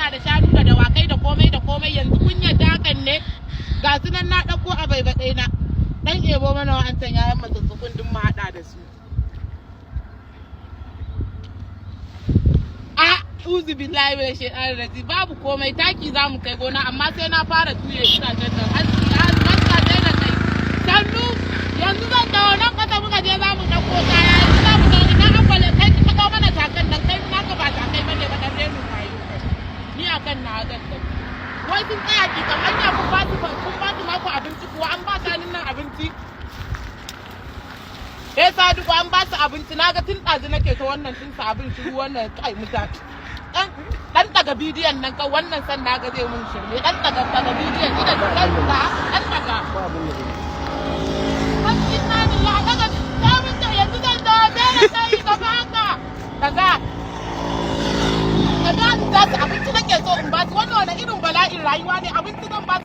kuna da shanu da dawakai da komai da komai. Yanzu kun yadda hakan ne? Ga su nan na ɗauko a baibaɗai na. Dan ebo mana wa'ancan yayan matsatsukun duk mu haɗa da su. A uzu billahi min shaitanir rajim. Babu komai, taki za mu kai gona, amma sai na fara tuye itacen nan. Haska sai na kai. Sannu, yanzu zan dawo. Nan kasa muka je za mu ɗauko kaya, yanzu za mu dawo. Ina ambale kai ka kawo mana takan nan? Kai naka ba takai bane ba, dan renu wayo. Ni akan na zan tafi. Wai sun tsaya ki kan anya. Kun ba su mako abinci kuwa? An ba shanun nan abinci? Eh, Sadiku, an ba su abinci? Naga tun ɗazu nake ta wannan tun sa abin shiru. Wannan kai mutane. Dan daga bidiyon nan kan wannan san naga zai mun shirme. Dan daga bidiyon idan dan da dan daga. Inna lillahi, daga samun ta. Yanzu zan dawo, sai na sai gaba haka. Daga daga za su abinci nake so in ba su. Wannan wani irin bala'in rayuwa ne? Abinci zan ba su.